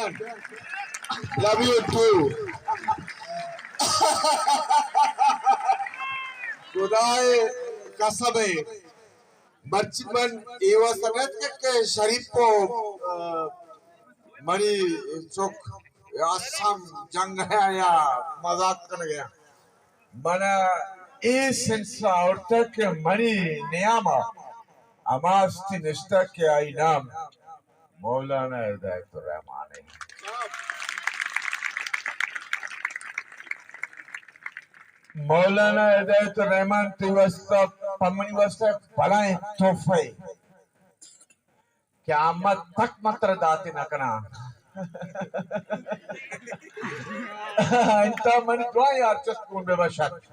Love you too. خدائے قسم ہے، مرچی من اے واسطہ نہ اتکگ کہ شریف کو، آ، منی چک اسم جنگ ہے یا مذاق کنگ ءَ۔ من ءَ اے سنس ءَ آورتگ کہ منی نیام ءَ ہما ہستی نشتگ کہ آئی نام مولانا ہدایت الرحمان ہے۔ مولانا ہدایت الرحمان تئی واسطہ، پہ منی واسطہ بلائیں تحفہ ہے کہ آ ما تک متر داتے نہ کناں۔ انت ءَ منی دعا یار چست گون بہ بشت۔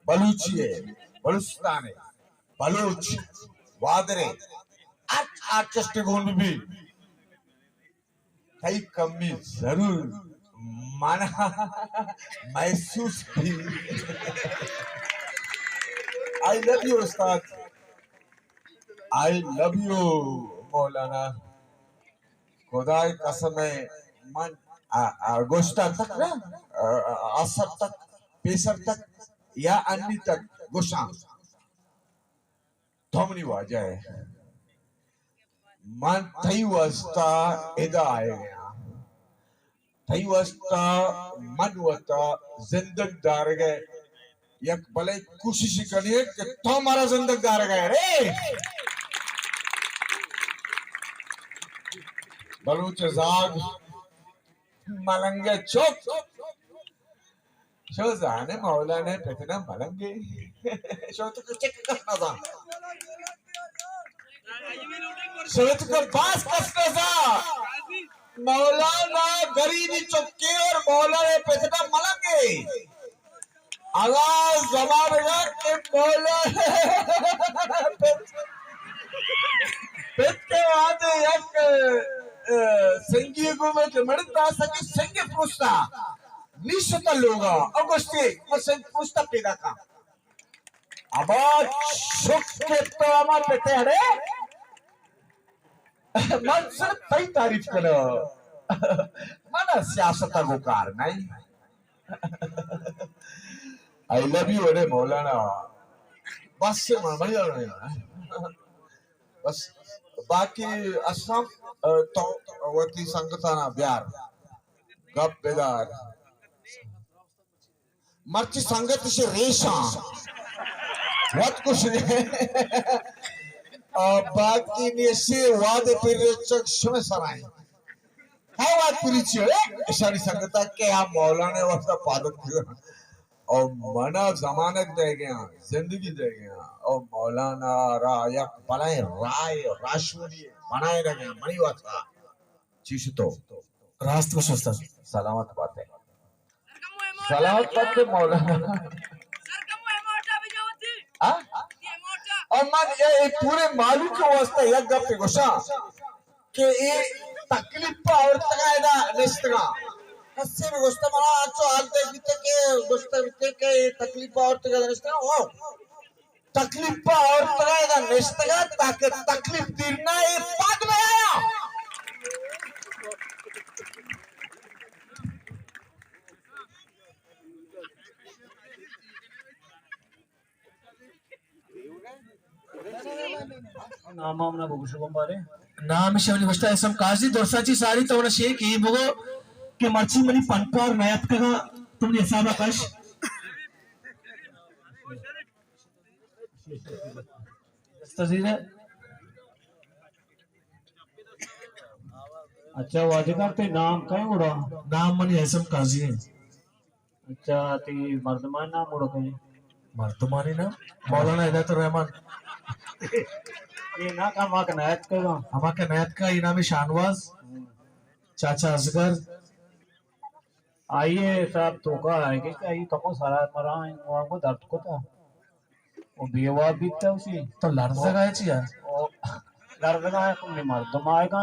بلوچی ہے، بلوچستان ہے، بلوچ، وادرے، ہر آرٹسٹ گون بہ بی۔ تئی کمی ضرور من ءَ محسوس بی۔ I love you استاد، I love you مولانا۔ خدائے قسم ہے، من، آ، آ، گوشتگ تک نا، آ، آ، آسر تک، پیسر تک یا انی تک گوشاں۔ تو منی واجہ ئے۔ من تئی واسطہ ادا آئے گیا۔ تئی واسطہ من وتا زندگ دارگ ءَ یک بلے کوشش کنیں کہ تو مارا زندگ دارگ ءَ رے۔ بلوچ زاگ، ملنگ چک، شو زانے مولانا پتنا ملنگے۔ شو تو چک کس نہ زان۔ شو تو باز کس نہ زان۔ مولانا غریبی چکے اور مولانا پتنا ملنگے۔ اگاں زمانگا کہ مولانا پت، پت کے وہدے یک، اه، سنگی گومے کہ مڑتا سکی سنگ پروشتا۔ نی شتہ لوگا، او گوشتی، او سنگ پوستا پیدا کا۔ ابا چک کہ تو ہما پتے ہڑے، من صرف تئی تعریف کنو۔ من سیاست کو کار نہیں۔ I love you اڑے مولانا۔ بس سے من، من، بس باقی اسلام، تو وتی سنگتانا بیار۔ گپ بدار۔ مرچی سنگت اش ریشاں وت کشنے۔ آ، باقی نیشی واد پر چک شمے سرائیں۔ ہاں، واد پوری چی ہے؟ اشانی سنگتا کہ ہم مولانا واسطہ پادت کر۔ او منا زمانگ دے گیا، زندگی دے گیا۔ او مولانا را یک بلائیں رائے، راشونی بنائے گیا منی واسطہ۔ چی شتو؟ راست گوش استاد۔ سلامت باتے۔ سلامت باتے مولانا۔ ہاں؟ اور من اے، اے پورے مالو کے واسطہ یک گپ گوشاں کہ اے تکلیف پہ عورتگا ادا نشتگا۔ کسے بھی گوشتا منا اچو حال دے بیتے کہ گوشتا بیتے کہ اے تکلیف پہ عورتگا نشتگا۔ او تکلیف پہ عورتگا ادا نشتگا تاکہ تکلیف دیر نہ اے پاد میں آیا۔ نام ہم نہ بگوشو بمبارے۔ نام شمنی گوشتا اسم قاضی درسا چی ساری تو نہ شیک ہی بگو کہ مرچی منی پنپار نیت کگا تم نے حسابا کش۔ دست عزیز ہے۔ اچھا، واجہ جان، تئی نام کئے گڑا؟ نام منی ہیثم قاضی ہے۔ اچھا، تئی مردمانی نام گڑا کئے؟ مردمانی نام؟ مولانا ہدایت الرحمان۔ اے نا کہ ہما کہ نیت کا؟ ہما کہ نیت کا، اے نام شاہنواز، ہم۔ چاچا اصغر۔ آئی ءِ حساب توکا آئیگی کہ آئی کمو سرا مرا وانگو درد کتا۔ او بے واب بیتا اسی۔ تو لرزگا ئے چیا؟ او لرزگا ئے، کمے مردم آئیگا۔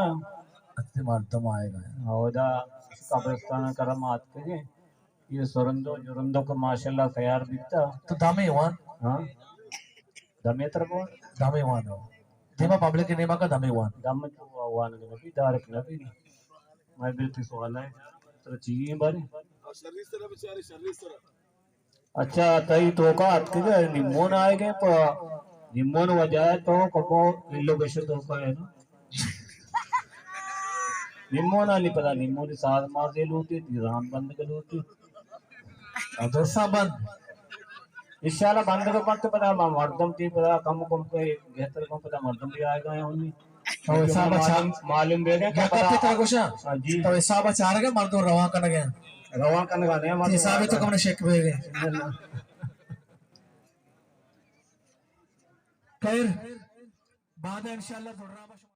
اچھا، مردم آئیگا۔ اودا قبرستان کرا ما اتکگیں۔ یہ سرندو جرندو کہ ماشاءاللہ تیار بیتا۔ تو دمے وان؟ ہاں۔ دمے تر بوان؟ دمے وان ہو۔ دیما پبلک نیما کا دمے وان۔ دم تو وان نبی، دارک نبی۔ میں بالکل سوال ہے۔ ترا چیئے بارے؟ اچھا، تئی توکا اتکگے، نیمون آئے گئے، پہ نیمون وجہ ہے تو کمو کلو گشے توکا ہے نا۔ نیمون آنی پدا، نیمونی ساز مازے لوٹی، تیران بند کے لوٹی۔ درسا بند۔ انشاءاللہ بند کے بند پدا ما مردم تی پدا کم کم کے بہتر کم پدا مردم بھی آئے گئے ہونی۔ تو حساب اچھا۔ معلوم، معلوم بیگا کہ پدا۔ ترا گوشاں۔ ہاں جی۔ تو حساب چارگا مردم روان کنگا۔ روان کنگا نہیں، مردم حساب تو کم نے شک بیگا۔ نہ، نہ۔ خیر، بعد انشاءاللہ زورا بش۔